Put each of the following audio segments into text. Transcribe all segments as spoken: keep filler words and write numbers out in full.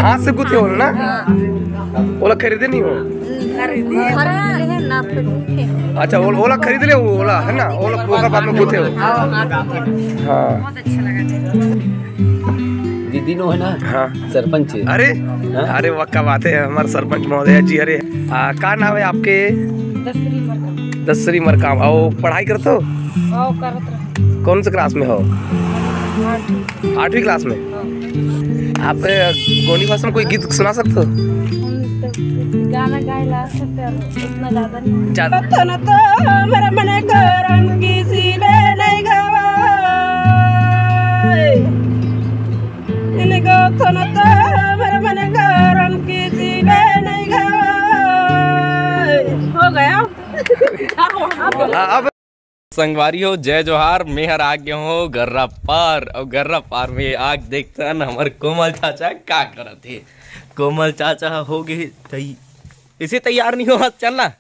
हाथ से गुथे हो ना? ओला खरीदे नहीं हो? खरीदे हैं ना, फिर गुथे। अच्छा, ओला, ओला खरीद ले, वो ओला है ना, ओला ओकर बाद में गुथे हो। हाँ। दीदी नो है ना? हाँ। सरपंच है। अरे, हाँ? अरे, वाह, क्या बात है, हमारे सरपंच महोदय जी। अरे, आ, का नाम है आपके? दसरी मरकाम। दसरी मरकाम। और पढ़ाई करते हो? हाँ, करत रहे। कौन से क्लास में हो? आठवीं। आठवीं क्लास में? हाँ। आप, अ, गोंडी भाषा में कोई गीत सुना सकते हो? हम तो गाना गाए ला सकते हैं, उतना ज्यादा नहीं। ज्यादा। थन तो हमर मन करम किसी ले नहीं गवा। इनको थन तो हमर मन करम किसी ले नहीं गवा। हो गया। हाँ, अब संगवारी हो, जय जोहार। मैं हर आ गया हूँ गर्रा पार। और गर्रा पार में आज देखथन हमर कोमल चाचा का करत हे। कोमल चाचा हो गए तई-, इसे तैयार नहीं हो, चल ना।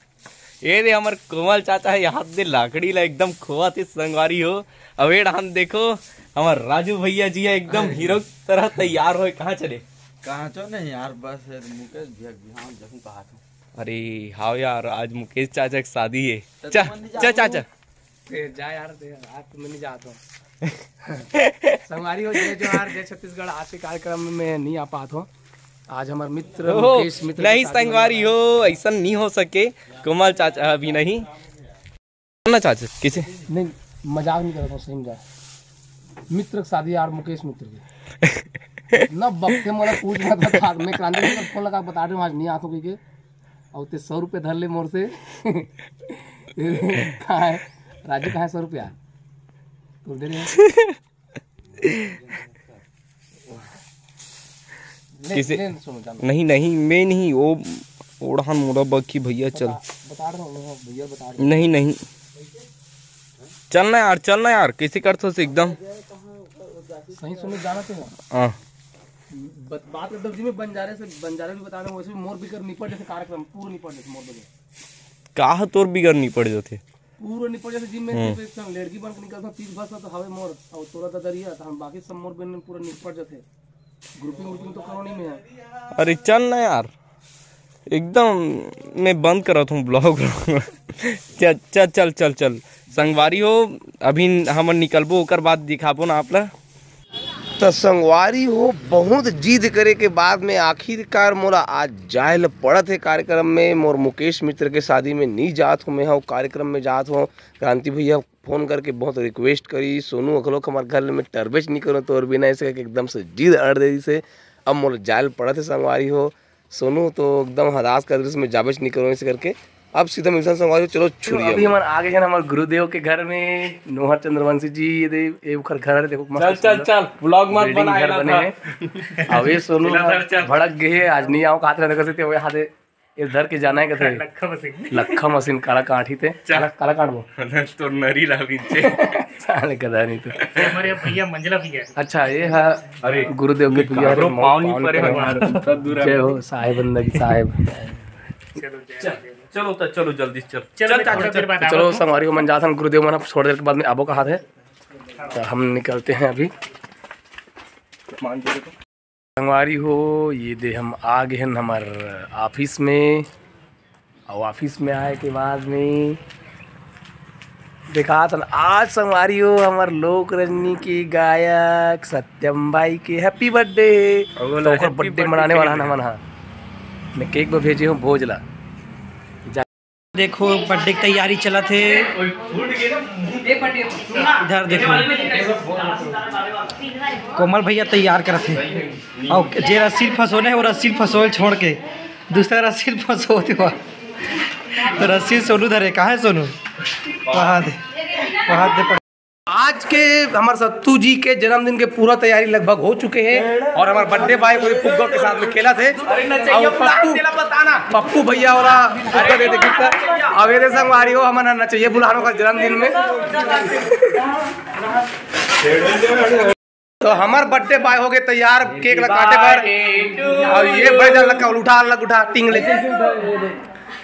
ये दे हमर कोमल चाचा है, यहाँ दे लाकड़ी ला एकदम खोवत हे संगवारी हो। अवेड़ हम देखो, हमर राजू भैया जी है एकदम हीरो की तरह तैयार हो। कहाँ चले? कहाँ चो नहीं यार, बस ये मुकेश भैया के बिहाव जहूँ कहा था। अरे हाव यार, आज मुकेश चाचा की शादी है। तो चा, तुम नहीं चा, जाओ? चाचा। फिर जा यार, दे, आज तो मैं नहीं जाता हूँ। संगवारी हो, जय जोहार, जय छत्तीसगढ़। आज के कार्यक्रम में नहीं आ पात हो। आज हमार मित्र ओहो, मुकेश मित्र के नहीं शादी संगवारी वाला हो, ऐसा नहीं हो सके। कोमल चाचा अभी नहीं। ना चाचा, किसे? नहीं, मजाक नहीं करता हूँ, सही मजाक। मित्र के शादी यार, मुकेश मित्र के। ना बकते मोला पूछ मत बता, मैं क्रांति को फोन लगा बता रहा हूँ, आज नहीं आ सके। और ते सौ रुपये धर ले मोर से। कहाँ है राजू, कहाँ है सौ रुपया? तो दे रहे हैं। ले, किसे? ले, सुनो, जानो। नहीं, नहीं, मैं नहीं, वो ओढ़ान मोड़ा बकी भैया, चल। बता, बता रहा हूँ, भैया बता रहे हैं। नहीं, नहीं, चल ना यार, चल ना यार, कैसे करथो से एकदम। सही सुनो, जाना थे। हाँ। बत-, बात एकदम जी में बंजारे से, बंजारे भी बता रहे हैं, वैसे भी मोर बिकर निपट जैसे कार्यक्रम, पूरा निपट जैसे मोर बिकर। का ह तोर बिगर निपट जथे? पूरा निपट जथे। जिम में हम्म। तो एक संग लड़की बन के निकलता, तीस बस तो हवे मोर, और तोरा ददरिया, तो हम बाकी सब मोर बहन में पूरा निपट जथे। ग्रुपिंग व्रुपिंग तो करो नहीं मैं। अरे चल ना यार, एकदम मैं बंद करत हूँ ब्लॉग। चल, चल, चल, चल, चल। संगवारी हो, अभी हमन निकलबो, ओकर बाद दिखाबो ना आप ला। त संगवारी हो, बहुत जिद करे के बाद में आखिरकार मोला आज जाए ल पड़त हे कार्यक्रम में। मोर मुकेश मित्र के शादी में नी जात हो मैं, हा कार्यक्रम में जात हो। क्रांति भैया फोन करके बहुत रिक्वेस्ट करी, सोनू अखलोक हमार घर में टरबेच नी करो तोर बिना, ऐसे करके एकदम से जिद अड़ दे दिसे। अब मोला जाए ल पड़त हे संगवारी हो। सोनू तो एकदम हदास कर दिस, मैं जाबेच नहीं करूँ ऐसे करके। अब सीधा मिलसन संगवारी हो, चलो छुरिया अभी में। हमन आ गए हैं हमारे गुरुदेव के घर में, नोहर चंद्रवंशी जी। ये दे, ये ओकर घर है, देखो मस्त चल, चल, सुंदर चल, vlog मत building बना, घर एला बने था। हैं। अब ये सोनू चला, चल, चल। भड़क गए हैं, आज नहीं आओ, कहा था, देखो से, वो यहाँ से ये धर के जाना है, कहते हैं। लखा मशीन। लखा मशीन, काला कांट ही थे। चल। काला, काला कांट वो। तो नरी ला बीचे। साले गधा नहीं तो। हमारे भैया मंझला भी है। अच्छा, ये है अरे, गुरुदेव के ये भैया, काकरो पाँव नहीं परे हमारे। जय हो साहेब, बंदा की साहेब। चलो, जय चल, हो, जय हो। चलो, तो चलो, जल्दी से चलो। चलो, चल, मैं चाचा, थोड़ा देर चल। बाद तो चलो, आवत हूँ। संगवारी हो, मन जात हन, गुरुदेव मन छोड़ देर के बाद में आबो कहा थे, तो हम निकलते हैं अभी। संगवारी हो, ये दे हम आ गए हैं हमार ऑफिस में। और ऑफिस में आए के बाद में देखात हन आज संगवारी हो, हमर लोक रजनी के गायक सत्यम भाई के happy birthday। तो ओकर birthday मनाने वाला हन हमन हा। मैं cake बर भेजे हूँ भोज ला। देखो birthday की तैयारी चलत हे। इधर देखो, कोमल भैया तैयार करत हे। और जे रस्सी फंसोने हे, वो रस्सी फंसोल छोड़ के दूसरा रस्सी फंसो देवा। तो रस्सी सोनू धरे, कहाँ है सोनू? वहाँ दे, वहाँ दे। आज के हमारे सत्तू जी के जन्मदिन के पूरा तैयारी लगभग हो चुके हैं और हमारे birthday boy को भी फुग्गा के साथ में खेला थे। और पप्पू, पप्पू भैया वाला फुग्गा दे दे gift। अब ये दे संगवारी हो, हमारा नचैया बुलानो का जन्मदिन में। तो हमार birthday boy हो गए तैयार cake ला काटे बर। और ये बड़े जान लक्का उठा, लग उठा, टिंग ले।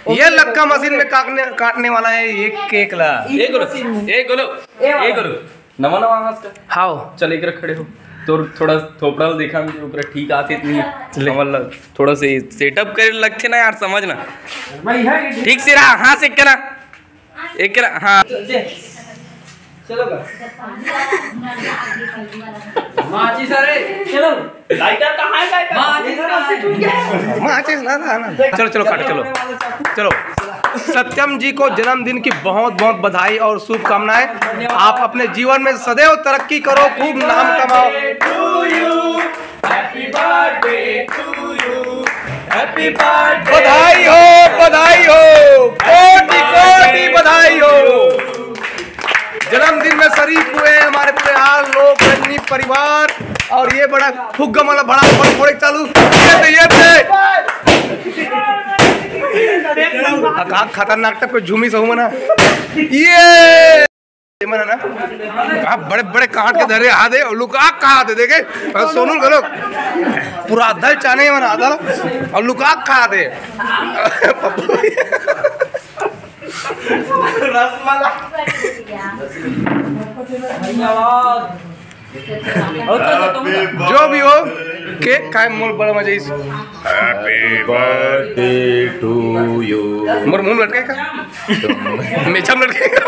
ये लक्का मशीन में काटने, काटने वाला है ये cake ला। ए गोलो, ए गोलो, ए गोलो। नवा नवा आवाज का। हाओ। चल, एक रख खड़े हो। तोर थोड़ा थोपड़ा ल देखा, ओकरा ठीक आथे नहीं, ले। समझ ल, थोड़ा से सेटअप करे लगथे ना यार, समझ ना। ठीक से रहा, हाँ से करा, एक करा, हाँ। चलो बा। माचिस, अरे, चलो। लाइटर कहाँ है, लाइटर? माचिस कहाँ है? माचिस ना, ना, ना। चलो, चलो, काटो, चलो। चलो। सत्यम जी को जन्मदिन की बहुत बहुत बधाई और शुभकामनाएं। आप अपने जीवन में सदैव तरक्की करो, खूब नाम कमाओ। बधाई हो, बधाई हो, कोटि कोटि बधाई हो। जन्मदिन में शरीक हुए हमारे पूरे आल लोग, रजनी परिवार, और ये बड़ा फुग्गा वाला बड़ा बड़ा फोड़े चालू। ये दे, ये दे। आ, का खतरनाक टाइप के झूमी सहू मना। ये मन है ना, आप बड़े बड़े काट के धरे हाथ है और लुका खा दे देखे। और सोनू गलो पूरा आधा चाने मन आधा और लुका खा दे। पप्पू। धन्यवाद। जो भी हो, केक खाए मोर बड़ा मजा इस। Happy birthday to you। मोर मुंह लटके का? मेछम लटके का?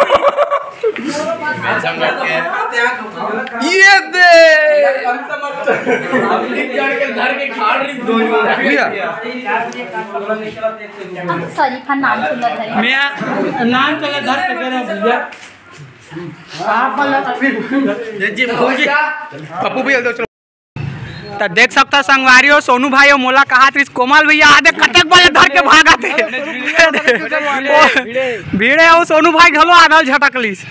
मेछम लटके। ये दे। भैया। शरीफा नाम सुनत है। मैं नाम चले धर के कह रहा हूँ भैया। आप वाला तकलीफ। जी, भौजी। पप्पू भैया, दो चलो। त देख सकता संगवारी हो, सोनू भाई हो, मोला कहा थी कोमल भैया आदे कटक वाले धर के भागा थे। भीड़े हो, सोनू भाई घलो आधा झटक लीस।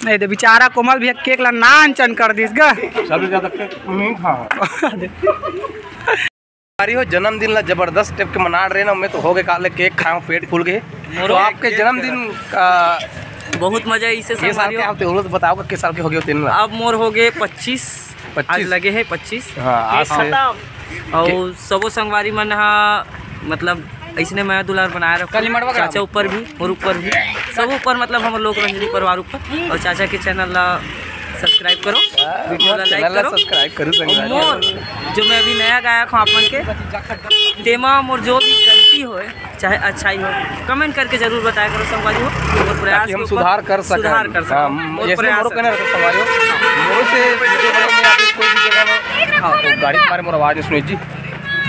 ए दे बेचारा कोमल भैया केक ला नान चन कर दिस ग। सबसे ज्यादा केक नहीं खा। अरे हो, जन्मदिन ला जबरदस्त टाइप के मना रहे ना, मैं तो हो गए काले केक खाऊं, पेट फूल गए। तो आपके जन्मदिन का बहुत मजा इसे ये साल संगवारी के हो। आप तो बताओ कि साल के हो गए हो तीन ला? अब मोर हो गए पच्चीस। पच्चीस? आज लगे है पच्चीस। हाँ, आज से। और सबो संगवारी मन हा मतलब इसने मया दुलार बनाए रखो। चाचा ऊपर भी और ऊपर भी, सब ऊपर, मतलब हम लोग रंजनी परिवार ऊपर। और चाचा के चैनल ला सब्सक्राइब करो, वीडियो ला लाइक करो। सब्सक्राइब करो और संगवारी। मोर जो मैं अभी नया गायक हूँ आप मन के, तेमा मोर जो भी गलती होए चाहे अच्छाई हो, कमेंट करके जरूर बताया करो संगवारी हो। और प्रयास ताकि हम को सुधार कर सकें। सुधार कर सकें। हाँ, और जैसे प्रयास मोरो कहना रहता संगवारी हो, मोरो से वीडियो बनाने में या फिर कोई भी जगह में, हाँ, तो गाड़ी के मारे मोर आवाज नहीं सुनी जी।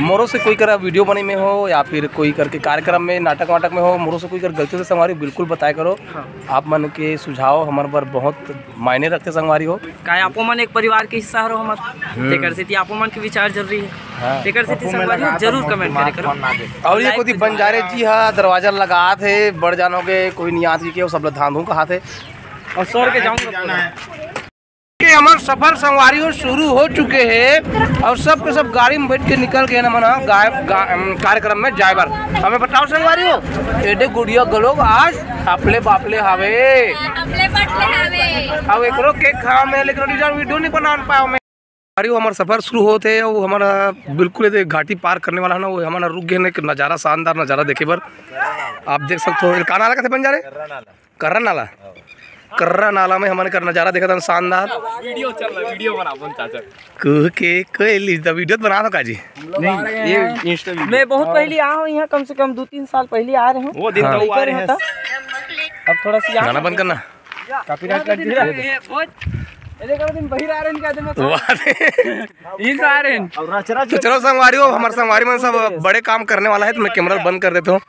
मोरो से कोई करा वीडियो बने में हो या फिर कोई करके कार्यक्रम में, नाटक वाटक में हो, मोरो से कोई कर गलती से संगवारी हो, बिल्कुल बताया करो। हाँ। आप मन के सुझाव हमर बर बहुत मायने रखते संगवारी हो। काहे आपो मन एक परिवार के हिस्सा हरो हमर। हम्म। तेकर सेती आपो मन के विचार जरूरी है। हाँ। तेकर सेती संगवारी हो, जरूर कमेंट करे करो। और ये कोई बंजारे जी हा दरवाजा लगात है, बड़ जानो के कोई नहीं आत के, सब ला धांधू कहात है। और सर के जाऊंगा। कि हमर सफर संगवारी हो शुरू हो चुके हैं और सब के सब गाड़ी में बैठ के निकल गए ना मन गा-, गा-, अम, कार्यक्रम में जाए बर। हमें बताओ संगवारी हो, एडे गुड़िया गलोग आज अपले बापले हावे। अपले बापले हावे। अब एकरो केक खावा में, लेकिन ओडी जान वीडियो नहीं बना पाया मैं। संगवारी हो, हमारा सफर शुरू होते है, वो हमारा बिल्कुल ये घाटी पार करने वाला है ना, वो हमारा रुक गए ना, एक नज़ारा, शानदार नज़ारा देखे बर। आप देख सकते हो, का नाला कहते बंजारे? कर्रा नाला। कर्रा नाला में हमन कर नजारा देखत हन शानदार। वीडियो चल रहा, वीडियो बना अपन चाचा। कुह के कोई लीज द वीडियो बना दो काजी। नहीं, ये Insta वीडियो। मैं बहुत पहले आया हूँ यहाँ, कम से कम दो तीन साल पहले आ रहे हूँ। वो दिन हाँ। तो वो आ रहे हैं। अब थोड़ा सा यहाँ गाना बंद करना। कॉपीराइट लग गया। ये देखो, दिन बहिर आ रहे हैं, क्या दिन में वाह रे। ये तो आ रहे हैं। तो चलो संगवारी हो, हमारे संगवारी मन सब बड़े काम करने वाला है, तो मैं कैमरा बंद कर देता हूँ।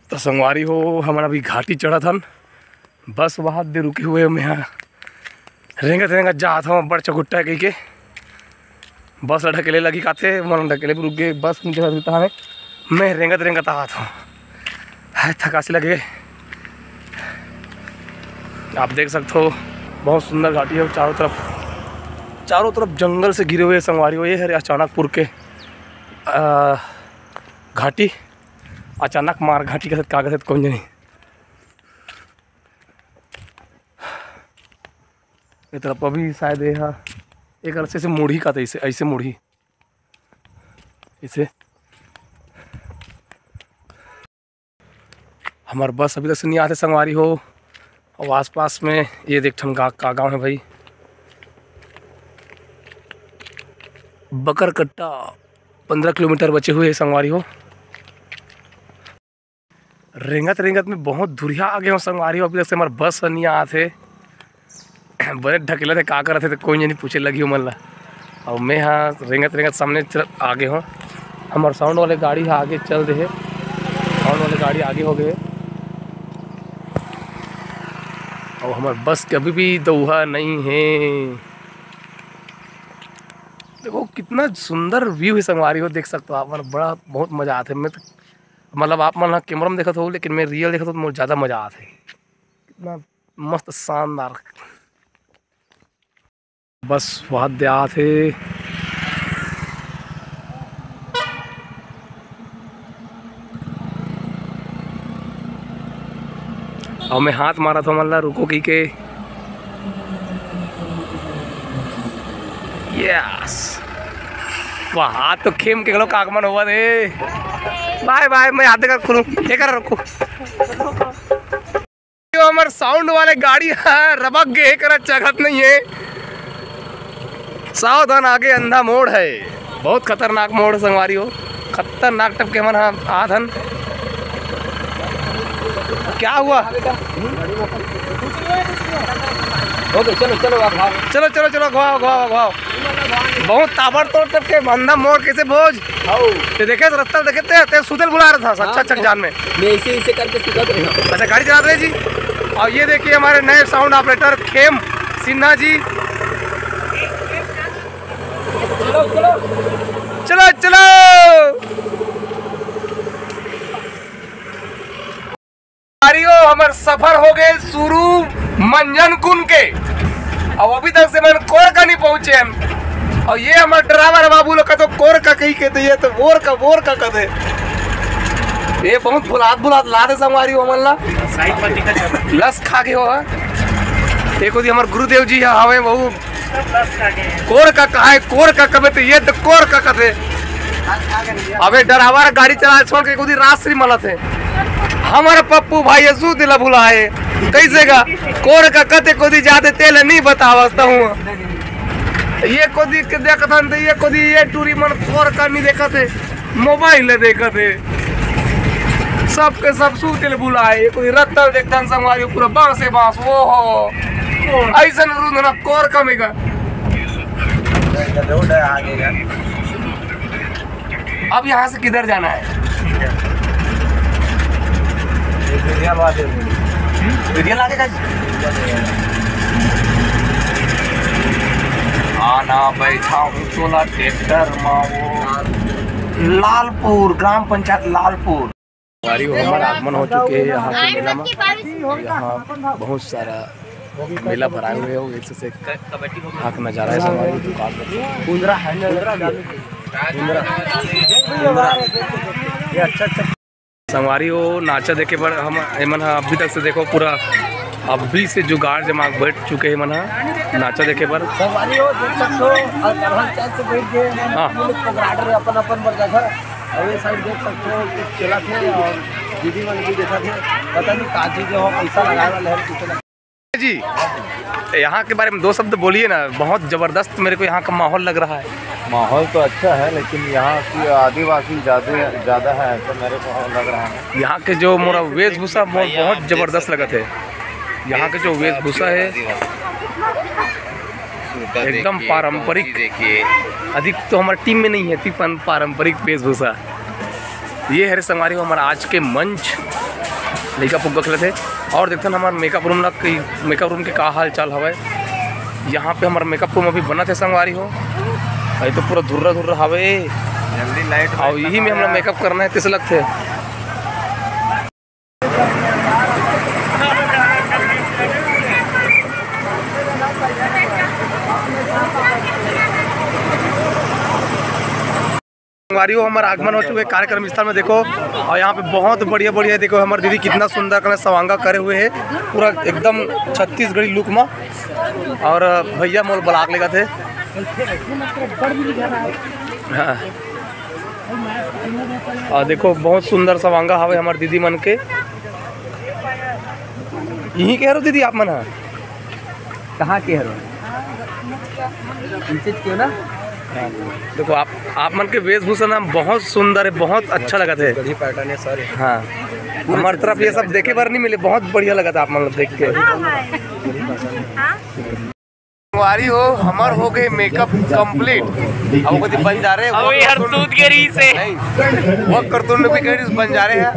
तो संगवारी हो, हमन अभी घाटी चढ़त हन। बस वहाँ दे रुके हुए हम यहाँ रेंगत रेंगत जात हन, बड़ चकुट्टा है कहिके। बस ला ढकेले लगी काथे, मन ढकेले भी रुक गए, बस नीचे हर देता है। मैं रेंगत रेंगत आत हूँ, है थकासी लगे। आप देख सकते हो, बहुत सुंदर घाटी है, चारों तरफ चारों तरफ जंगल से घिरे हुए संगवारी हो। ये हरे अचानकपुर के, अ, घाटी, अचानक मार घाटी कथे, का कथे, कोन जनी। ये तरफ अभी शायद ये हा, एक ऐसे, ऐसे मुड़ही का, तो ऐसे, ऐसे मुड़ही, ऐसे। हमार बस अभी तक से नहीं आते संगवारी हो। और आसपास में ये देख ठन गा-, का गांव है भाई, बकरकट्टा, पंद्रह किलोमीटर बचे हुए हैं संगवारी हो। रेंगत रेंगत में बहुत दूरिहा आ गए हो संगवारी हो, अभी तक से हमार बस नहीं आते। बने ढकेलत हे, का करत हे, तो कोई नहीं पूछे लगी मन ला। और मैं हाँ रेंगत रेंगत सामने चल, आगे हो। हमार साउंड वाले गाड़ी हा आगे चल दे हे, साउंड वाले गाड़ी आगे हो गए। और हमार बस के अभी भी दौहा नहीं है। देखो कितना सुंदर व्यू है संगवारी हो, देख सकते हो आप मन, बड़ा बहुत मजा आते। मैं तो, मतलब आप मन ला कैमरा में देखत हो, लेकिन मैं रियल देखत हो तो मोर ज़्यादा मजा आते। कितना मस्त, शानदार। बस वहाँ दे आत हे। और मैं हाथ मारत हूँ, मतलब रुको की के। यस, वाह, हाथ तो खेम के घलो आगमन होवत हे। बाय बाय, मैं हाथ देकर खुलूँ, ये कर रखो। जो हमर साउंड वाले गाड़ी है, रबक गे, एकरा चघत नहीं है। सावधान, आगे अंधा मोड़ है, बहुत खतरनाक मोड़ है संगवारी हो, खतरनाक टपके मन ह आत हन। क्या हुआ? हो गया, चलो, चलो, आप भाग। चलो, चलो, चलो, घुमाओ, घुमाओ, घुमाओ। बहुत ताबड़तोड़ टपके, अंधा मोड़ कैसे भोज? हाउ। ते देखे, रस्ता देखे, ते, ते सुतल बुला रहा था, अच्छा, हाँ, अच्छा, जान में। मैं इसे, इसे करके सुतत रहे। अच्छा, गाड़ी चलाते रहे जी। और ये देखिए हमारे नए साउंड ऑपरेटर खेम सिन्हा जी। चलो, चलो। संगवारी हो, हमर सफर हो गए शुरू मंझन कुन के, और अभी तक से मन कोरका नहीं पहुंचे हम। और ये हमर ड्राइवर बाबू लोग का तो कोरका कही के, तो ये तो वोरका, वोरका कहते। ये बहुत भुलात भुलात लाते संगवारी हो हमन ला। लस खा के हो, हाँ। एक ओदी हमर गुरुदेव जी हवे, वो कोरका कहाय, कोरका कबे तो ये तो कोरका कथे। अबे ड्राइवर गाड़ी चला छोड़ के कोदी राजश्री मलत हे। हमर पप्पू भाई ये सूत ला भुलाए। कैसे गा? कोरका कथे कोदी जाते तेल नहीं बतावस तहूँ। ये कोदी के देखत हन तो ये कोदी ये टूरी मन कोरका नहीं देखत हे। मोबाइल ले देखत हे, सबके सब सूते ले बुलाए, कोई रत्तल देखथन संगवारी, पूरा बांसे बांस, वो हो, ऐसन रुंधना कोरका में का। रोड है आगे का। अब यहाँ से किधर जाना है? ये बिरिया बात है। बिरिया लागे का? आना बैठा हूँ चोला ट्रैक्टर मा वो। लालपुर, ग्राम पंचायत लालपुर। संगवारी हो, हमर आगमन हो चुके हे यहाँ के मेला में। यहाँ बहुत सारा मेला भराए हुए हो, एक से एक यहाँ का नजारा है संगवारी हो, दुकान में। कुंदरा है, कुंदरा भी है। कुंदरा। कुंदरा। ये अच्छा, अच्छा। संगवारी हो, नाचा देखे बर हम एमन ह अभी तक से देखो पूरा अभी से जुगाड़ जमा बैठ चुके हे मन ह नाचा देखे बर। संगवारी हो, देख सकते हो, अल्कोहल चैन से बैठ गए हैं। हाँ। ये लोग पकड़ाट रहे अपन अपन बर जगह। और ये साइड देख सकते हो कि चला थे और दीदी मन भी देखा थे, पता नहीं का चीज हो, पैसा लगाए वाले हैं, किसी ने जी, यहाँ के बारे में दो शब्द बोलिए ना। बहुत ज़बरदस्त मेरे को यहाँ का माहौल लग रहा है। माहौल तो अच्छा है, लेकिन यहाँ की आदिवासी ज़्यादा, ज़्यादा है, ऐसा मेरे को लग रहा है। यहाँ के जो मोरा वेशभूषा मोर बहुत ज़बरदस्त लगत है। यहाँ के जो वेशभूषा है, एकदम पारंपरिक। देखिए, अधिक तो हमारे टीम में नहीं है, ती पन-, पारंपरिक वेशभूषा। ये हरे संगवारी हो हमारा आज के मंच, लइका फुग्गा खेलत हे। और देखथन हमार मेकअप रूम ला, कि मेकअप रूम के का हाल चाल हवय। यहाँ पे हमार मेकअप रूम अभी बनत हे संगवारी हो। ये तो पूरा धुर्रा धुर्रा हवे। जल्दी लाइट और बंद यही में करो हमरा यार। मेकअप करना है, तैसे लगते हैं। अरे, वो हमारा आगमन हो चुके हैं कार्यक्रम स्थल में, देखो। और यहाँ पे बहुत बढ़िया बढ़िया, देखो, हमारे दीदी कितना सुंदर करना सवांगा करे हुए है, पूरा एकदम छत्तीसगढ़ी लुक में। और भैया मोल ब्लाक लेगा थे। हाँ। और देखो, बहुत सुंदर सवांगा हवे हमारे दीदी मन के। यहीं के हरो दीदी आप मन ह? कहाँ के हरो? उनसे क्यों ना? देखो, आप, आप मन के वेशभूषा ना बहुत सुंदर है, बहुत अच्छा लगत है। गढ़ी पैटर्न है सर। हाँ, हमारे तरफ ये सब देखे बर नहीं मिले, बहुत बढ़िया लगत है आप मन देख के। संगवारी हो, हमर हो गए मेकअप कंप्लीट। अब वो कति बन जा रहे हैं, अब वो ये हर करतून सूत के रही से। नहीं, वो करतून में भी कह रही बन जा रहे हैं।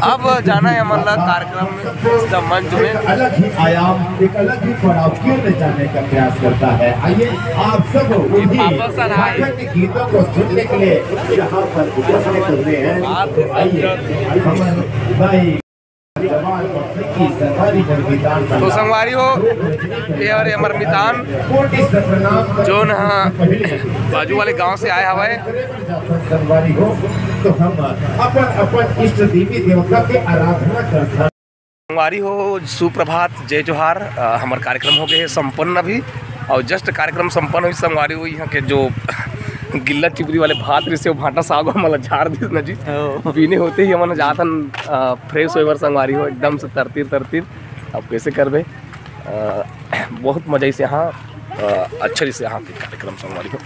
अब जाना है हमारा कार्यक्रम में, इसका मंच में। अलग ही आयाम, एक अलग ही पड़ाव क्यों न जाने का प्रयास करता है। आइए, आप सब उन्हीं पापा सर आए। गीतों को सुनने के लिए यहाँ पर उपस्थित हुए हैं। आइए, हम भाई तो संगवारी हो, ये हरे हमर मितान, जोन ह बाजू वाले गांव से आए हवय। संगवारी हो, तो हम अपन अपन इष्ट देवी देवता के आराधना करथन। संगवारी हो, सुप्रभात, जय जोहार। अ, हमर कार्यक्रम हो गए हे संपन्न अभी, और just कार्यक्रम संपन्न हुई संगवारी हो, यहाँ के जो गिल्ला चिपरी वाले भात रहिसे, वो भाटा साग हमन ला झाड़ दिस न जी। ओ। पीने होते ही हमन जाथन, अ, fresh होए बर संगवारी हो, एकदम से तरतीर तरतीर। अब कैसे करबे? अ, बहुत मजा इसे यहाँ, अ, अच्छा इसे यहाँ के कार्यक्रम संगवारी हो।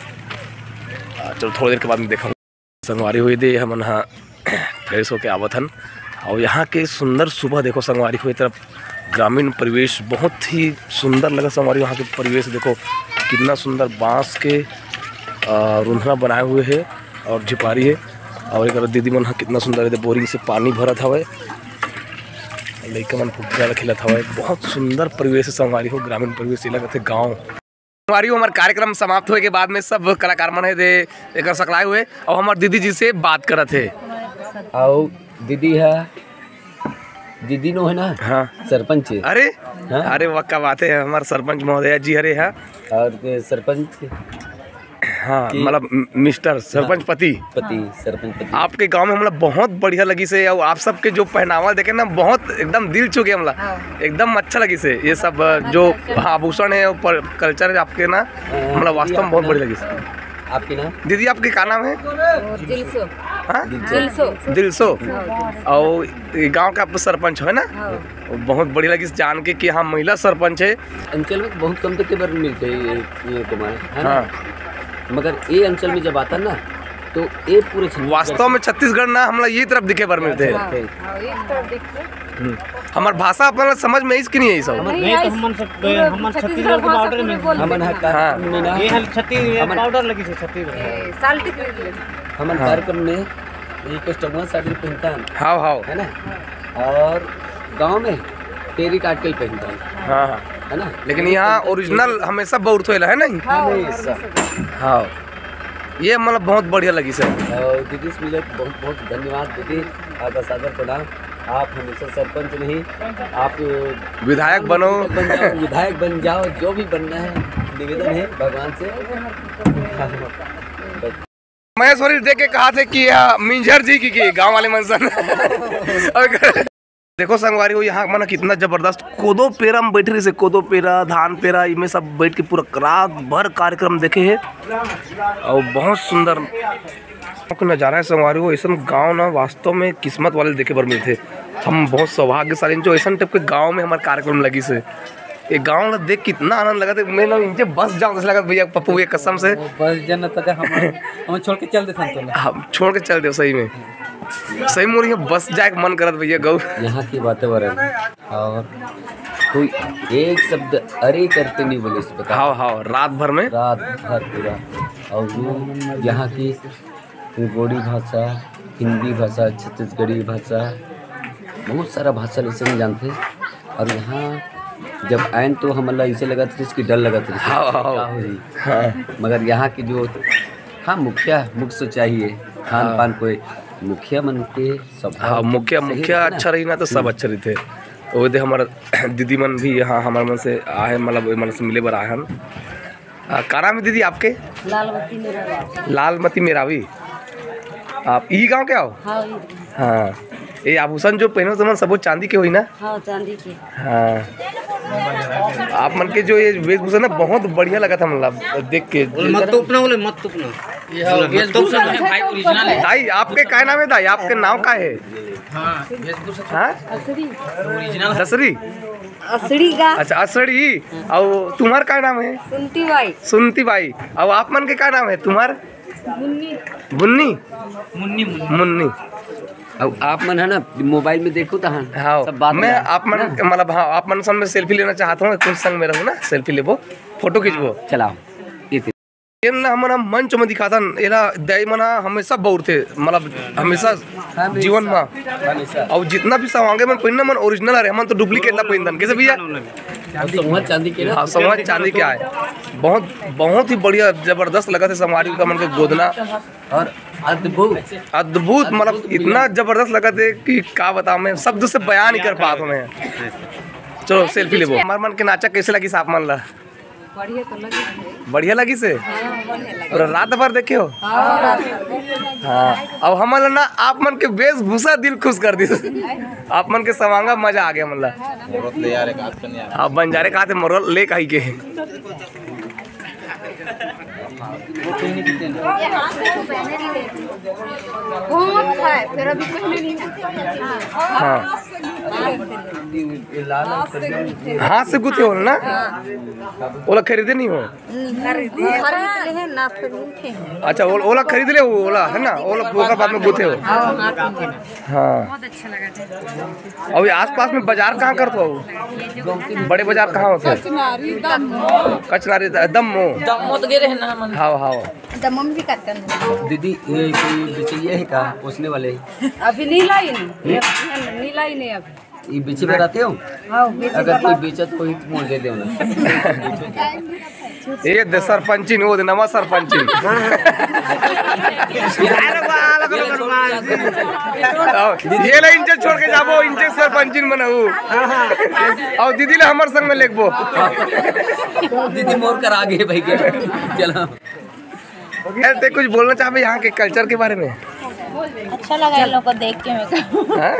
अ, चलो, थोड़ी देर के बाद में देखा संगवारी हो, ये दे हमन ह fresh होके आवत हन। और यहाँ के सुंदर सुबह देखो संगवारी हो, ये तरफ ग्रामीण परिवेश बहुत ही सुंदर लगा संगवारी। यहाँ के परिवेश देखो, कितना सुंदर बांस के, अ, रुंधना बनाए हुए है और झिपारी है। और एक दीदी मन ह कितना सुंदर है, बोरिंग से पानी भरत हवय, लइका मन फुग्गा खेलत हवय। बहुत सुंदर परिवेश है संगवारी हो, ग्रामीण परिवेश, ये लगत है गाँव। संगवारी हो, हमार कार्यक्रम समाप्त होए के बाद में सब कलाकार मन हे दे एकर सकलाए हुए और हमार दीदी जी से बात करत हे। अउ दीदी ह, दीदी नो है ना? हाँ। सरपंच है। अरे, हाँ। अरे, वाह, का बात है, हमार सरपंच महोदया जी हरे हा। और के सरपंच हाँ, कि मतलब म-, मिस्टर सरपंच हाँ। पति। पति, सरपंच पति। आपके गांव में हमला बहुत बढ़िया लगिस हे, और आप सबके जो पहनावा देखे ना, बहुत एकदम दिल छू गया हमला। हाँ। एकदम अच्छा लगिस हे ये सब, अ, जो आभूषण है, ऊपर culture है आपके ना, हाँ, मतलब वास्तव में बहुत बढ़िया लगिस हे। आपके नाम? दीदी, आपके का नाम है? वो दिलसो। हाँ? दिलसो। दिलसो। और ये गांव के आप सरपंच हो, है ना? हाँ। बहुत बढ़िया लगिस जान के कि हाँ, महिला सरपंच है। अंचल में बहुत कम देखे बर मिलथे ये, ये कुमार, है ना? हाँ। मगर ये अंचल में जब आता ना, तो ये पूरे छत्तीसगढ़ वास्तव में छत्तीसगढ़ ना हमला ये तरफ दिखे बर मिलथे। हाँ, हाँ, ये तरफ दिखथे। हम्म। हमार भाषा अपन ला समझ में आइस कि नहीं आइस? नहीं, नहीं, तो आइस। हमन सब, पूरा हमन छत्तीसगढ़ छत्तीसगढ़ के भाषा border में। हमन ह हाँ। कार्यक्रम में ना, ये हल छत्तीस-, ये हमन border लगिस हे छत्तीसगढ़। ए, साल्ट के लिए। हमन हाँ। कार्यक्रम में ये customer साड़ी पहनथन। हाव, हाव। है ना? और गांव में टेरी काट के पहनथन। हाँ, हाँ। है ना? लेकिन यहाँ original हमेशा बउरथो एला, है नहीं? हाँ, हमेशा। हाँ। ये मतलब बहुत बढ़िया लगिस हे। और दीदी से मिले बहुत बहुत धन्यवाद दीदी, आपका सादर प्रणाम। आप हमेशा सरपंच नहीं, आप विधायक बनो। बन जाओ, विधायक बन जाओ, जो भी बनना है, निवेदन है भगवान से। महेश्वरी देख के कहा थे कि यह मिंझर जी की, की गांव वाले मनसन। और देखो संगवारी हो, यहाँ मन कितना जबरदस्त कोदो पेरा में बैठ रही से, कोदो पेरा, धान पेरा, इमे सब बैठ के पूरा रात भर कार्यक्रम देखे है और बहुत सुंदर नजारा है संगवारी हो। ऐसा गांव ना वास्तव में किस्मत वाले देखे बर मिलथे। हम बहुत सौभाग्यशाली जो ऐसा टाइप के गांव में हमारे कार्यक्रम लगिस हे। ये गांव ला देख कितना आनंद लगत हे। मैं ना इनके बस जाऊं जैसे लगत भैया, पप्पू भैया कसम से। बस जाना तो हम, हम छोड़ के चल देथन तोला। हम छोड़ के चल देव सही में। सही मोर यहाँ बस जाए के मन करत भैया गौ। यहाँ की वातावरण और कोई एक शब्द अरे करते नहीं बोले इस प्रकार। हाँ, हाँ, रात भर में। रात भर पूरा। और वो यहाँ की गोंडी भाषा, हिंदी भाषा, छत्तीसगढ़ी भाषा, बहुत सारा भाषा ल अइसे नहीं जानते। और यहाँ जब आयन तो हमन ला ऐसे लगत रहिस कि डर लगत रहिस। हाँ, हाँ। का होही? हाँ। मगर यहाँ के जो, हाँ, मुखिया, मुख्य तो चाहिए, खान हाँ। पान कोई मुखिया मन के स्वभाव हाँ, मुखिया, सही मुखिया रहिथे ना। अच्छा रही ना तो सब हम्म। अच्छा रहिथे। वो दे हमारा दीदी मन भी यहाँ हमारे मन से आए, मतलब वो मन से मिले बर आए हन। आ, का नाम है दीदी आपके? लालमती मेरावी। लालमती मेरावी। आप ई गांव के आओ? हाँ, ई गांव। हाँ, ये आभूषण जो पहने हो तुमन, सबो चांदी के होई ना? हाँ, चांदी के। हाँ, आप मन के जो ये वेशभूषा ना, बहुत बढ़िया लगा था, मतलब देख के। बोले, मत तोपना, बोले, मत तोपना। ये बोले, मत वेशभूषा तोपना। है भाई, ओरिजिनल है। दाई, आपके का नाम है दाई? आपके नाम का है? हाँ, वेशभूषा हाँ? असरी। ओरिजिनल है। दसरी? असड़ी का। अच्छा, असड़ी। और तुम्हार का नाम है? सुनती बाई। सुनती बाई। और आप मन के का नाम है तुम्हार? मुन्नी। मुन्नी? मुन्नी, मुन्नी। मुन्नी। अब आप मन है ना, मोबाइल में देखो तो हाँ, हाँ, सब बात मैं है। आप मन, हाँ। मतलब, हाँ, आप मन संग में सेल्फी लेना चाहता हूँ, कुछ संग में रहूँ ना, सेल्फी लेबो, फोटो खींचबो। हाँ, चलाओ, ये ते- ये ना हमन ह मंच में दिखाथन, एला दाई मन ह हमेशा बउरथे, मतलब, हमेशा हमेशा। जीवन में। हमेशा। और जितना भी सवांगे मन पहिरना मन ओरिजिनल आ रहे, हमन तो डुप्लीकेट ला पहिरथन। कैसे भैया? और संगवारी चांदी के ना? हाँ, संगवारी चांदी के आए। बहुत, बहुत ही बढ़िया, जबरदस्त लगा थे संगवारी का मन के गोदना। और अद्भुत। अद्भुत, मतलब, अद्भुत इतना भैया। जबरदस्त लगा थे कि का बताऊं, मैं शब्द से बयान नहीं कर पाता हूं मैं। चलो, सेल्फी लेबो। हमार मन के नाचा कैसे लगी साहब मन ला? बढ़िया तो लगी। बढ़िया लगी से? हाँ, बढ़िया लगी। पूरा रात भर देखे हो? हाँ, रात भर। हाँ, अब हमन ला ना आप मन के वेशभूषा दिल खुश कर दी। आप मन के सवांगा मजा आ गया मन ला। मोरत ले यार, एक हाथ से नहीं आ रहा। हाँ, बंजारे कहा थे मोरत ले काई के। बहुत है, फिर अभी पहले नहीं। हाँ। हाथ से गूंथे हो ना? ओला खरीदे नहीं हो? खरीद ले हैं, ना खरीद ले हैं। अच्छा, ओला, ओला खरीद ले, वो ओला, है ना? ओला, ओकर बाद में गूंथे हो। हाँ, हाँ। हाँ। बहुत अच्छा लगा था। और ये आसपास में बाजार कहाँ करत हो? बड़े बाजार कहाँ होते हैं? कचनारी, दम। कचनारी, द-, दम्मो। दम्मो तो गे रहे ना मन। हाँ, हाँ। दम्मो में भी करते हैं। दीदी, ये कोई बेचैया है का पोसने वाले? अभी नहीं लाई नहीं। नहीं? नहीं लाई नहीं अभी। ये बेचे बर आते हो? हाँ, बेचे अगर बर कोई आते। बेचत होई तो मोल दे देना। ये दे सरपंचिन, वो दे नवा सरपंचिन। अरे बाल को हनुमान जी। आओ, ये ले इनसे छोड़ के जाबो, इनसे सरपंचिन बनाऊ। और दीदी ले हमर संग में लेगबो। दीदी मोर कर आगे भाई के। चलो। यार, ते कुछ बोलना चाहबे यहाँ के कल्चर के बारे में? अच्छा लगा इन लोगों को देख के मेरे को। हाँ?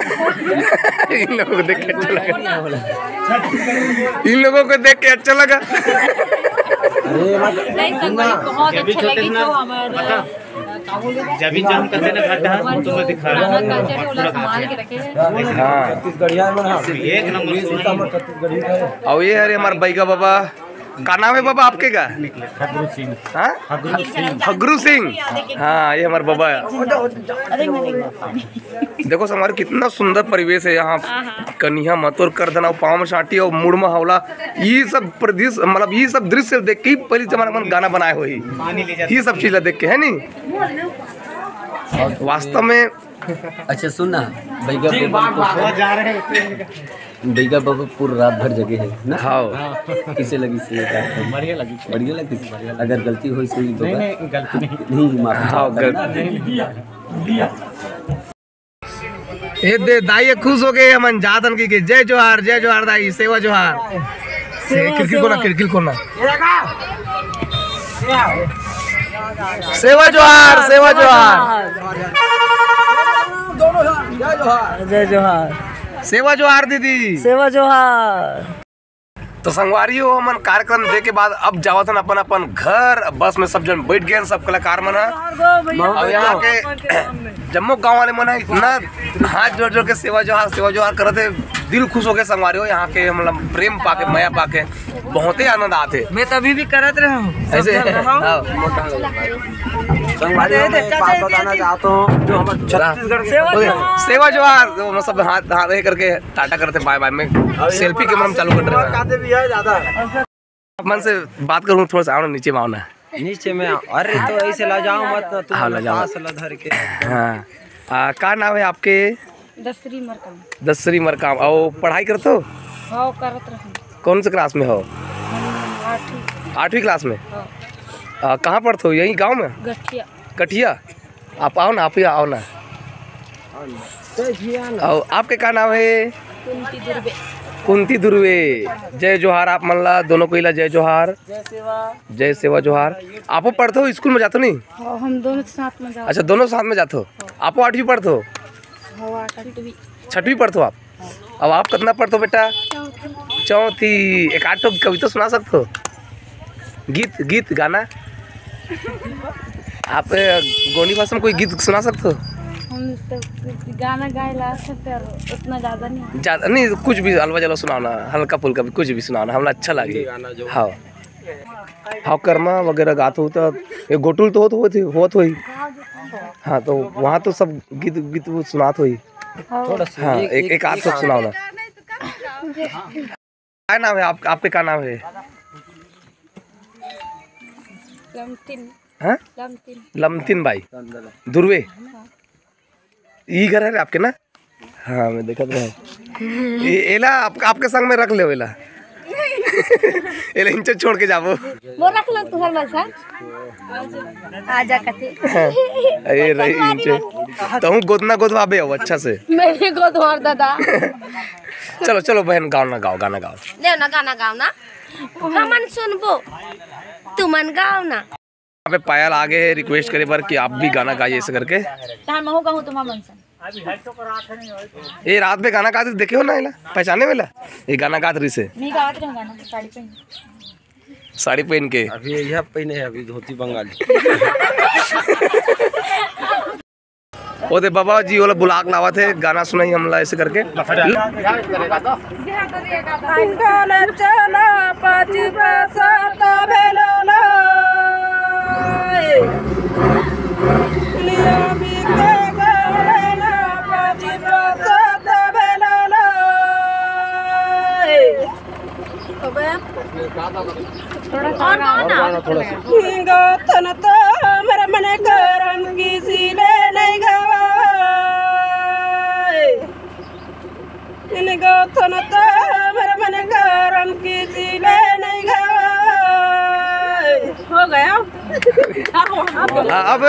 इन लोगों को देख के अच्छा लगा। इन लोगों को देख के अच्छा लगा। नहीं, संगवारी, बहुत अच्छा लगे जो हमारे, अ, का बोले, जब भी जम करते ना घाटा, हमारे तो जो मैं दिखा रहा पुराना हूँ। कल्चर है, वो लोग संभाल के रखे हैं। हाँ। छत्तीसगढ़िया में ना। एक नंबर ये सीता में छत्तीसगढ़ी है। और ये हरे हमारे बैगा बाबा, का नाम है बाबा आपके का? फगरू सिंह। हाँ? फगरू सिंह। फगरू सिंह। हाँ, ये हमारे बाबा है। देखो संगवारी, कितना सुंदर परिवेश है यहाँ। कनिहा मतोर कर देना, पाँव में छाटी और मुड़ में हौला, ये सब प्रदृश्य, मतलब ये सब दृश्य देख के ही पहले जमाना में गाना बनाए हुई, ये सब चीज ला देख के, है नी? वास्तव में। अच्छा सुन ना, बैगा बाबा, बैगा बाबा पूरा रात भर जगे है ना? हाँ। किसे लगी से? बढ़िया लगी। बढ़िया लगी। अगर गलती होई से तो नहीं, नहीं, गलती नहीं। नहीं, माफ हाँ, करना। गलती। ए दे दाई, खुश हो गए हमन, जातन की, की जय जोहार, जय जोहार दाई, सेवा जोहार। से सेवा, खिड़की सेवा। कोना, खिड़की कोना। सेवा जोहार, सेवा जोहार। जय जोहार। सेवा जोहार दीदी। सेवा जोहार। तो संगवारी हो, हमन कार्यक्रम दे के बाद अब जावत हन अपन अपन घर। बस में सब जन बैठ गए, सब कलाकार मन ह। अब यहाँ के जम्मो गांव वाले मन ह इतना हाथ जोड़ जोड़ के सेवा जोहार, सेवा जोहार करत हे, दिल खुश हो गए संगवारी हो। यहाँ के मतलब प्रेम पाके, मया पाके बहुत ही आनंद आते। मैं तभी भी करत रहा हूँ, ऐसे? हाँ। संगवारी हो, मैं एक बात बताना चाहता हूँ, जो हमारे छत्तीसगढ़ के सेवा जोहार। सेवा जोहार, तो मतलब हाथ, हाथ ये करके टाटा करते, बाय बाय में सेल्फी कैमरा में चालू कर रहे हैं। मन से बात करूँ, थोड़ा सा आओ ना, नीचे में आओ ना। नीचे में आओ। अरे तो ऐसे ला जाओ मत ना, तू हाँ, ला जाओ। पास ला धर के। हाँ। आ, का नाम है आपके? दसरी मरकाम। दसरी मरकाम। और पढ़ाई करते हो? हाँ, करत रहूँ। कौन से क्लास में हो? हम आठवीं। आठवीं क्लास में? हाँ। आ, कहाँ पढ़ते हो? यहीं गांव में? गठिया। गठिया? आप आओ ना, आप ही आओ ना। और आपके का नाम है? कुंती दुर्बे। कुंती दुर्वे, जय जोहार आप मन ला, दोनों कोई ला जय जोहार। जय सेवा। जय सेवा जोहार। आपो पढ़थो, स्कूल में जाथो नहीं? हाँ, हम दोनों साथ में जाथन। अच्छा, दोनों साथ में जाथो। आपो आठवीं पढ़थो? हाँ, आठवीं। छठवीं पढ़थो आप? अब आप कितना पढ़थो बेटा? चौथी। चौथी। एक आध ठो कविता सुना सकथो? गीत, गीत, गाना। आप, अ, गोंडी भाषा में कोई गीत सुना सकथो? हम तो गाना गाए ला सकते हैं, उतना ज्यादा नहीं। ज्यादा नहीं, कुछ भी अलवा जलवा सुनाओ ना, हल्का फुल्का भी कुछ भी सुनाओ ना, हमला अच्छा लगे। गाना जो हाँ। हाँ, करमा वगैरह गात हो तो ये गोटुल तो होत, होत, होत होई। हाँ, तो वहाँ तो सब गीत, गीत वो सुनात होई। हाँ। थोड़ा सा हाँ, एक, एक, एक, एक आध एक ठो सुनाओ ना। क्या नाम है आप, आपके क्या नाम है? लमतिन। हाँ? लमतिन। लमतिन बाई। दुर्वे। हाँ। ई घर है आपके ना? हाँ, मैं देखत रहा। ए-, एला आप, आपके संग में रख ले एला। एला इंचे छोड़ के जाबो। वो रख लो तुहर मन सा। आजा कथे। हाँ, ये रही इंचे। तहूँ गोदना गोदवाबे हो अच्छा से। मेरे गोदवार दादा। चलो, चलो बहन, गाओ ना, गाओ, गाना गाओ। ले ना, गाना गाओ ना। हमन सुनबो, तुमन गाओ ना। यहाँ पे पायल आ गए हैं रिक्वेस्ट करे बर कि आप भी गाना गाइए ऐसे करके। तहां महू कहूं तुम मन से। ये रात में गाना गाते देखे हो ना एला, पहचाने वाला? ये गाना गात रही से। नहीं गात रहे गाना, साड़ी पहन। साड़ी पहन के। अभी यह पहने है, अभी धोती बंगाली। ओ दे बाबा जी, ओला बुला के लावत हे, गाना सुनाई हमला ऐसे करके। गाना चला पाँच पैसा तो भेलो लो। लिया बीते गाना पाँच पैसा तो भेलो लो। अबे। थोड़ा सा और गाओ ना। गाना थोड़ा सा। गाथन तो हमर मन करम किसी ले नहीं गवा। इन गाथन तो हमर मन करम किसी ले नहीं गवा। हो गया। हाँ, अब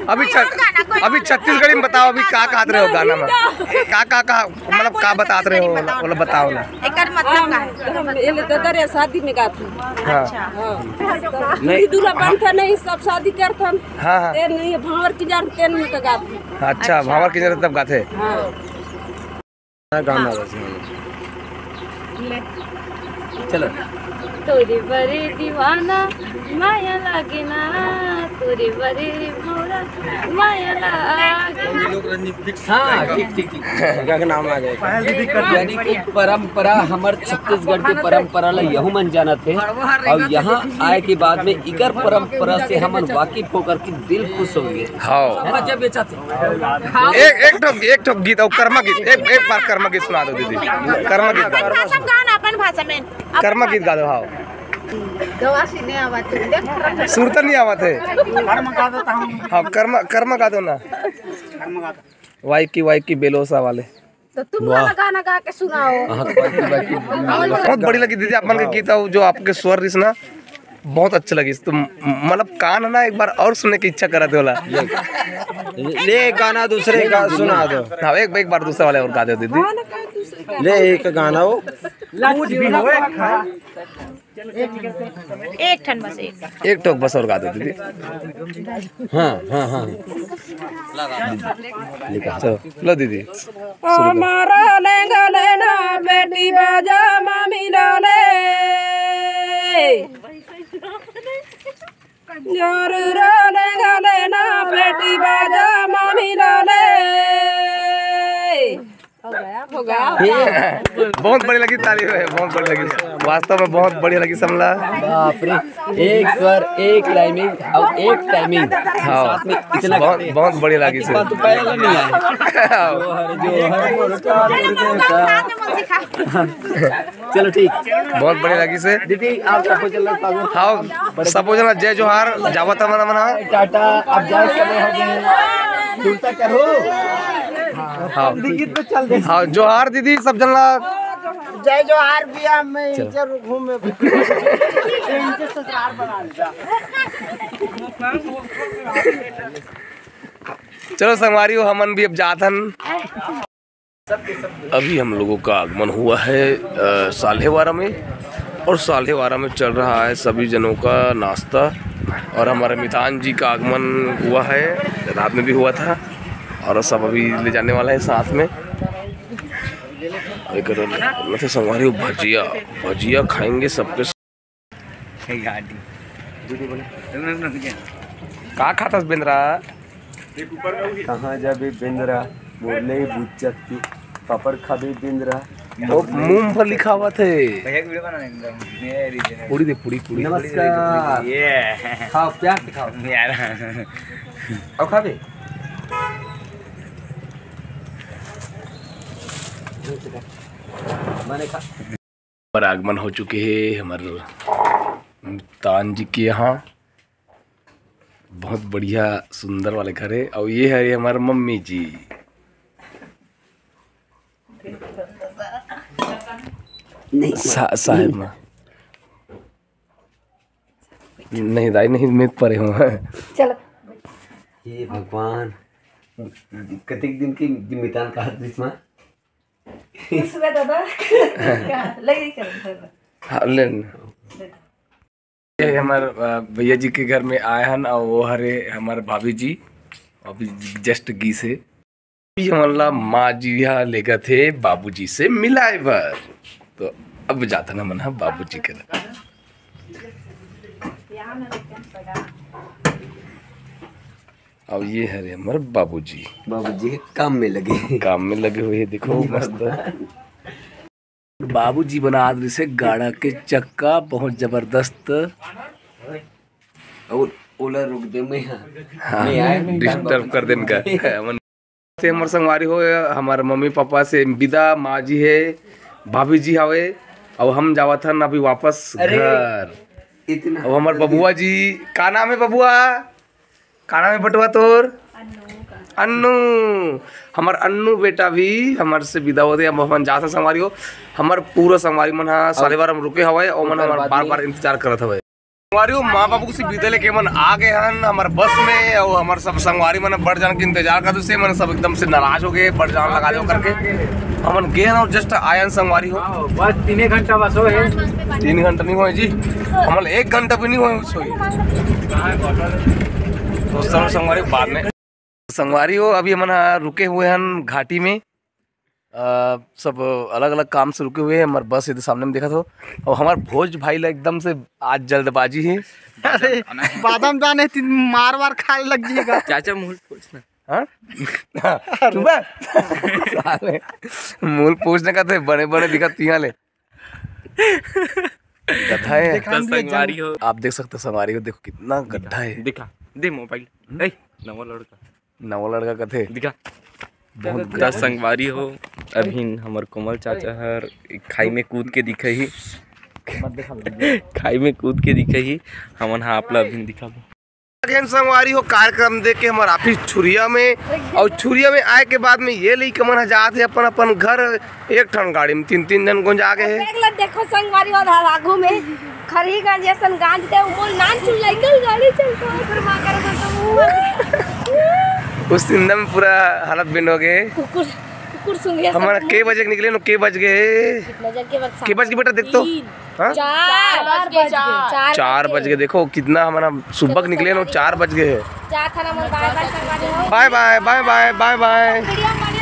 अभी छ-, अभी छत्तीसगढ़ी में बताओ, अभी का कहत रहे हो गाना में? का, का, का, मतलब का बतात रहे हो? बोलो, बताओ ना। एकर मतलब का है? हम एले ददर या शादी में गात हन। हाँ। अच्छा। हाँ। नहीं। दूल्हा बनता नहीं, सब शादी करथन। हाँ, हाँ। तेन नहीं, भांवर की जान तेन में का गात हन। अच्छा, अच्छा। भांवर की जान तब गाते। हाँ। गाना बस। ले। चलो। तोरे बरे दीवाना माया लागे ना, तोरे बरे रे भौरा माया लागे ना। हाँ, ठीक, ठीक, ठीक। उनका के नाम आ जाएगा। यानी कि परंपरा, हमर छत्तीसगढ़ के परंपरा ला यहू मन जानत हे। और यहाँ आए के बाद में इकर परंपरा से हमन वाकिफ होकर के दिल खुश हो गए। हाँ। एक, एक ठो, एक ठो गीत और कर्मा गीत, एक, एक बार कर्मा गीत सुना दो दीदी। कर्मा गीत गा दो। भाषा में गाओ ना, अपन भाषा में। कर्मा गीत गा दो, हाँ। गवासी नहीं आवा तू, देख। सुर तो नहीं आवा थे। हाँ, कर्मा, कर्मा गा दो ना। वाई की, वाई की बेलोसा वाले। तो तुम वाह। गाना गा के सुनाओ। हाँ, तो बाकी, बाकी बहुत बढ़िया लगी दीदी, आप मन के गीत और जो आपके स्वर रिस ना, बहुत अच्छा लगी। तो म-, मतलब कान ना एक बार और सुनने की इच्छा करत होला। ले गाना दूसरे का सुना दो। हाँ, एक, एक बार दूसरे वाले और गा दो दीदी। ले एक गाना हो। एक ठन बस एक। एक ठोक बस और गा दो दीदी। हाँ, हाँ, हाँ। चलो, लो दीदी। हमारा लेंगा लेना बेटी बाजा मामी लाले। जरूर लेंगा लेना बेटी बाजा मामी लाले। हो गया, हो गया। बहुत बढ़िया लगी, ताली है, बहुत बढ़िया लगी, वास्तव में बहुत बढ़िया लगी समला। बाप रे, एक स्वर, एक rhyming और एक timing। हाँ। साथ में इतना बहुत, करते हैं। बहुत बढ़िया लगी सर। बात तो पहले नहीं आया। जोहर, जोहर, मुर्गा, मुर्गा। चलो ठीक। बहुत बढ़िया लगी से। दीदी, आप सबको चलना चाहूँ। हाँ, सबको चलना, जय जोहार, जावत हमन, हमन। टाटा, आप जाए समय हो गए। दूर तक करो। हाँ। हाँ, जोहार दीदी, सब जन ला। जय जोहार भैया, मैं चलो। इंचर घूमे। इंचर ससुराल बना लिया। चलो संगवारी हो, हमन भी अब जात हन। अभी हम लोगों का आगमन हुआ है, अ, साल्हेवारा में, और साल्हेवारा में चल रहा है सभी जनों का नाश्ता। और हमारे मितान जी का आगमन हुआ है, रात में भी हुआ था, और सब अभी ले जाने वाला है साथ में। एक नथे संगवारी हो भजिया, भजिया खाएंगे सबके। का खाथस बेंदरा? कहाँ जाबे बेंदरा? बोले बुच्चत के पापड़ खाबे बेंदरा। वो मूंगफली खावत है। भैया की वीडियो बना एकदम। पूरी दे, पूरी, पूरी। नमस्कार। ये। खाओ, प्यार से खाओ। यार। और खाबे? मैंने खा। पर आगमन हो चुके हैं हमारे तान जी के यहाँ। बहुत बढ़िया सुंदर वाले घर है। और ये है, ये हमारे मम्मी जी। नहीं। सा-, साहेब माँ। नहीं दाई, नहीं, मैं परे हूँ। चलो। हे भगवान, कतेक दिन के मितान का हाथ बीच में? सुबह दादा। लगे कर। हाँ, ले लेना। ये हमार, अ, भैया जी के घर में आए हन, और वो हरे हमार भाभी जी, अभी just गीस हे। अभी हमन ला माँ जी हा लेगत हे बाबूजी से मिलाए बर। तो अब जाथन हमन हा बाबूजी के। अब ये हरे हमर बाबूजी। बाबूजी काम में लगे। काम में लगे हुए हे, देखो मस्त। बाबूजी बनात रहिसे गाड़ा के चक्का, बहुत जबरदस्त। और ओला रोक दे, मैं हाँ, मैं आए, मैं disturb कर देन का। हमन से हमर संगवारी हो, हमर मम्मी पापा से विदा, माँ जी हे, भाभी जी हवे, और हम जावत हन अभी वापस अरे, घर। इतना अब हमर जल्दी? बबुआ जी, का नाम है बबुआ? का नाम है बटुआ तोर? अन्नू। अन्नू, हमर अन्नू बेटा भी हमर से विदा होथे। अब हमन जाथन संगवारी हो, हमर पूरा संगवारी मन हा साल्हेवारा में रुके हवय, ओमन हमर बार-बार इंतजार करत हवय। संगवारी हो, माँ बाबू से विदा लेके मन आ गए हन हमर बस में, और हमर सब संगवारी मन बड़ जान के इंतजार करत से मन सब एकदम से नाराज हो गए, बड़ जान लगा दो करके। हमन गे हन और just आयन संगवारी हो। बस तीने घंटा बस हो है। तीन घंटा नहीं होए जी, हमन एक घंटा भी नहीं होए सोई। दोस्तों संगवारी बाद में। संगवारी हो, अभी हमन ह रुके हुए हन घाटी में। अ, सब अलग-अलग काम से रुके हुए हैं। हमर बस इधर सामने में देखत हो, और हमर भोज भाई ला एकदम से आज जल्दबाजी है। अरे, बादाम जाने तीन मार वार खाए लग जाएगा। चाचा मुंह पूछना। हाँ? चुप है। साले, मूल पूछने का थे, बड़े-बड़े दिखत तिहा ले। गड्ढा है। दिखा तो दिया संगवारी जान। हो। आप देख सकते हो संगवारी हो, देखो कितना गड्ढा है। दिखा, दे मोबाइल। हम्म? ए, नवा लड़का। नवा लड़का कथे। दिखा। बहुत तो गड्ढा। संगवारी हो, अभी हमर कोमल चाचा हर खाई में कूद के दिखे ही। खाई में कूद के दिखे ही, हमन हा आप ला अभी दिखाबो। अगेन संगवारी हो, कार्यक्रम देख के हमर ऑफिस छुरिया में, और छुरिया में आए के बाद में ये लइका मन ह जात हे अपन अपन घर। एक ठन गाड़ी में तीन तीन झन गोंजा गे हे। देख ल, देखो संगवारी हो, आगू में खरहीगंज असन गांज दे, वो नान चुन लइका गाड़ी चलता है, फिर मां करे तो मुंह उस दिन में पूरा हालत बेंड हो गए। कुकुर, कुकुर सुंघे हमारा सब के बजे के निकले नो, के बज गए? कितना जन के बजे? के बज के बेटा देख तो। तीन। हाँ? चार बज गए, चार। चार चार बज बज गए। गए। देखो कितना हमारा सुबह निकले ना, चार बज गए हैं। जात हन हमन, बाय बाय संगवारी हो। बाय बाय, बाय बाय, बाय बाय। वीडियो बनी